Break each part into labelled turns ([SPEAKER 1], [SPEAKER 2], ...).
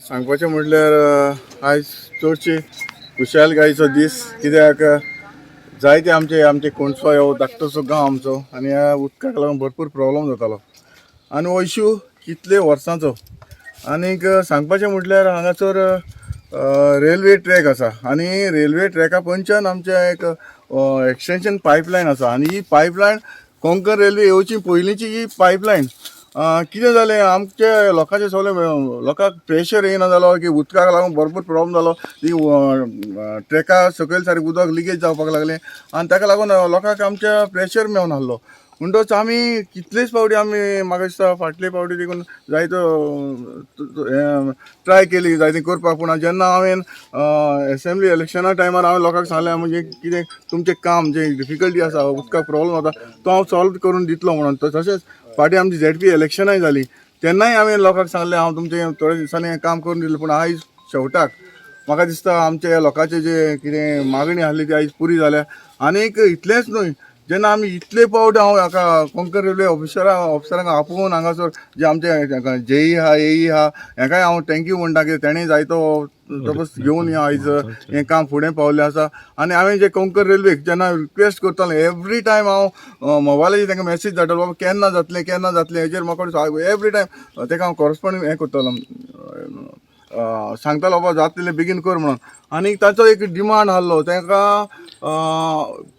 [SPEAKER 1] सांगपाचें म्हटल्यार आयज चडशी खुशालकायेचो दीस, कित्याक जायते आमचे आमचे कोणसो हो धाकटोसो गांव आमचो आनी ह्या उदकाक लागून भरपूर प्रॉब्लम जातालो आनी हो इशू कितले वर्सांचो. आनीक सांगपाचें म्हटल्यार हांगासर रेल्वे ट्रॅक आसा आनी रेल्वे ट्रॅका पंच्यान आमचें एक एक्सटेंशन पायपलायन आसा आनी ही पायपलायन कोंकण रेल्वे येवची पयलींची ही पायपलायन. कितें जालें, आमचे लोकांचे सगळे लोकांक प्रेशर येयना जालो की उदकाक लागून भरपूर प्रॉब्लम जालो. ती ट्रॅका सकयल सारकें उदक लिकेज जावपाक लागलें आनी ताका लागून लोकांक आमच्या प्रेशर मेळून आहलो. म्हणटच आमी कितलेच फावटी आमी, म्हाका दिसता फाटले फावटी देखून जायतो ट्राय केली जायतें करपाक, पूण जेन्ना हांवें एसेंब्ली इलेक्शना टायमार हांवें लोकांक सांगलें, म्हणजे कितें तुमचें काम जें डिफिकल्टी आसा, उदकाक प्रॉब्लम जाता, तो हांव सॉल्व करून दितलो म्हणून. तशेंच फाटीं आमची झेडपी इलेक्शनाय जाली, तेन्नाय हांवें लोकांक सांगलें, हांव तुमचें थोड्या दिसांनी हें काम करून दिलें. पूण आयज शेवटाक म्हाका दिसता आमच्या लोकांचे जे कितें मागणी आहली ती आयज पुरी जाल्या. आनीक इतलेंच न्हय, जेन्ना आमी इतले पावट हांव हाका कोंकण रेल्वे ऑफिसरांक आपोवन हांगासर जे आमचे जेई आहा, एई आहा, हेकाय हांव thank you म्हणटा की तेणें जायतो तपस घेवन आयज हें काम फुडें पावल्लें आसा. आनी हांवें जे कोंकण रेल्वेक जेन्ना रिक्वेस्ट करतालें, एवरी टायम हांव मोबायलाचेर तांकां मॅसेज धाडटालो, बाबा केन्ना जातलें, केन्ना जातलें, हेजेर म्हाका एवरी टायम ताका हांव कॉरस्पोंड हें करतालो, सांगतालो, बाबा जातलें, बेगीन कर म्हणून. आनी ताचो एक डिमांड आहलो तांकां,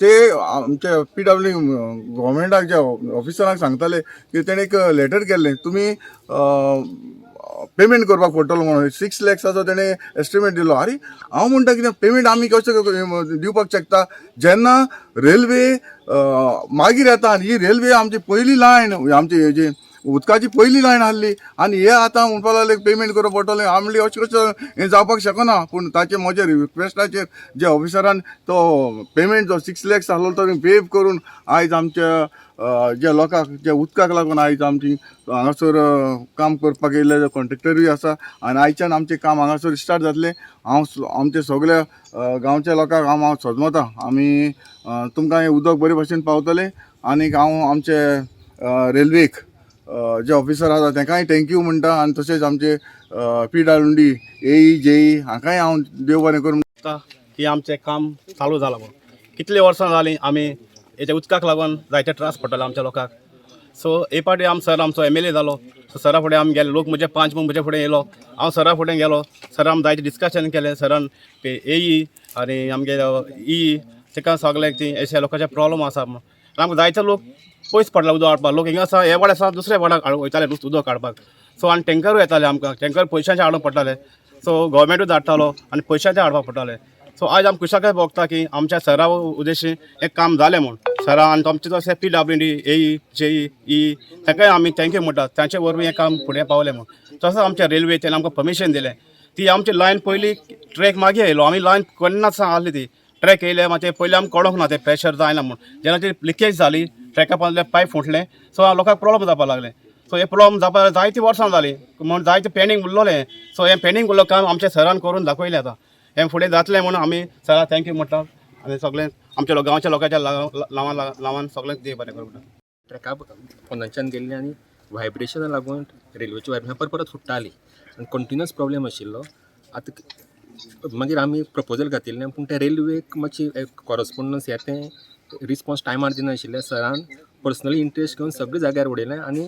[SPEAKER 1] ते आमचे पीडब्ल्यू गव्हर्मेंटाक जे ऑफिसरांक सांगताले की तेणें एक लेटर केल्लें, तुमी पेमेंट करपाक पडटलो म्हणून. 6 लॅक्साचो तेणें एस्टिमेट दिलो. आरे, हांव म्हणटा, कितें पेमेंट आमी कशें दिवपाक शकता, जेन्ना रेल्वे मागीर येता? आनी ही रेल्वे आमची पयली लायन, आमची हेजी उदकाची पयली लायन आहली आनी हे आतां म्हणपाक लागले पेमेंट करप पडटलें. आमली अशें कशें हें जावपाक शकना. पूण ताचे म्हजे रिक्वेस्टाचेर जे ऑफिसरान तो पेमेंट जो 6 लॅक्स आहलो तो वेव करून आयज आमच्या जे लोकांक जे उदकाक लागून आयज आमची हांगासर काम करपाक येयल्ले कॉन्ट्रेक्टरूय आसा आनी आयच्यान आमचें काम हांगासर स्टार्ट जातलें. हांव आमच्या सगल्या गांवच्या लोकांक हांव हांव सजमता, आमी तुमकां हें उदक बरे भशेन पावतलें. आनीक हांव आमचे रेल्वेक जे ऑफिसर आसा तांकांय thank you म्हणटा आनी तशेंच आमचे पीडब्ल्यूडी एई, जेई हांकांय हांव देव बरें करूं.
[SPEAKER 2] दिसता की आमचें काम चालू जालां म्हणून. कितले वर्सां जालीं आमी हेच्या उदकाक लागून जायते त्रास पडटाले आमच्या लोकांक. सो हे पाटी आम सर आमचो एमएलए जालो, सो सरा फुडें आमी गेले. लोक म्हजे पांच म्हूण म्हजे फुडें येयलो, हांव सरा फुडें गेलो. सरान जायते डिस्कशन केलें. सरान एई आनी आमगे ई ताका सगळ्यांक ती अशे लोकांचे प्रॉब्लम आसा म्हणून. आमकां जायते लोक पयस पडला उदक हाडपाक. लोक हिंगा आसा, हे वाड आसा, दुसऱ्या वाडाक वयताले नुस्तें उदक काडपाक. सो आनी टेंकरूय येताले आमकां, टेंकर पयशांचे हाडूंक पडटाले. सो गोवोरमेंटूय धाडटालो आनी पयशांचे हाडपाक पडटाले. सो आयज आमकां खुशालकाय भोगता की आमच्या सरा उद्देशी हें काम जालें म्हूण. सरा आनी आमचे तशें पीडब्ल्यूडी एई, जेई, ई ताकाय आमी thank you म्हणटात, तांचे वरवीं हें काम फुडें पावलें म्हूण. तसोच आमच्या रेल्वे तेणें आमकां परमिशन दिलें. ती आमची लायन पयली ट्रॅक मागीर येयलो, आमी लायन केन्नाच आहली. ती ट्रॅक येयले मागीर पयलीं आमकां कळोंक ना ते प्रेशर जायना म्हूण. जेन्ना ती लिकेज जाली, ट्रॅका पोंदले पायप फुटलें, सो लोकांक प्रॉब्लम जावपाक लागलें. सो हे प्रॉब्लम जावपाक जायतीं वर्सां जालीं म्हूण जायते पेंडींग उरलोलें. सो हें पेंडींग उरलो काम आमच्या सरान करून दाखयलें. आतां हें फुडें जातलें म्हणून आमी सराक thank you म्हणटा आनी सगळें आमच्या गांवच्या लोकांच्या नांवान नांवान सगळें देव बरें करूं म्हणटा.
[SPEAKER 3] ट्रॅका पोंदांच्यान गेल्ली आनी व्हायब्रेशना लागून रेल्वेची व्हायब्रेशन परत परत फुट्टाली आनी कंटिन्युअस प्रॉब्लेम आशिल्लो. आतां मागीर आमी प्रपोजल घातिल्लें, पूण ते रेल्वेक मातशी कॉरस्पोंडन्स हें तें रिस्पॉन्स टायमार दिनाशिल्ले. सरान पर्सनली इंट्रस्ट घेवन सगळे जाग्यार उडयलें आनी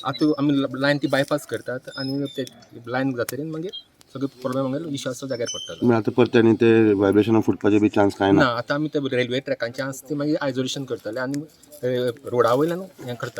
[SPEAKER 3] आतां आमी लायन ती बायपास करतात आनी ते लायन जातकीर मागीर सगळे प्रॉब्लेम मागीर इशू आसा जाग्यार पडटलो.
[SPEAKER 4] आतां परत आनी ते व्हायब्रेशनां फुटपाचे बी चान्स कांय ना?
[SPEAKER 3] ना, आतां आमी ते रेल्वे ट्रॅकांचे आसा ती मागीर आयजोलेशन करतले आनी रोडा वयल्यान हें करतले.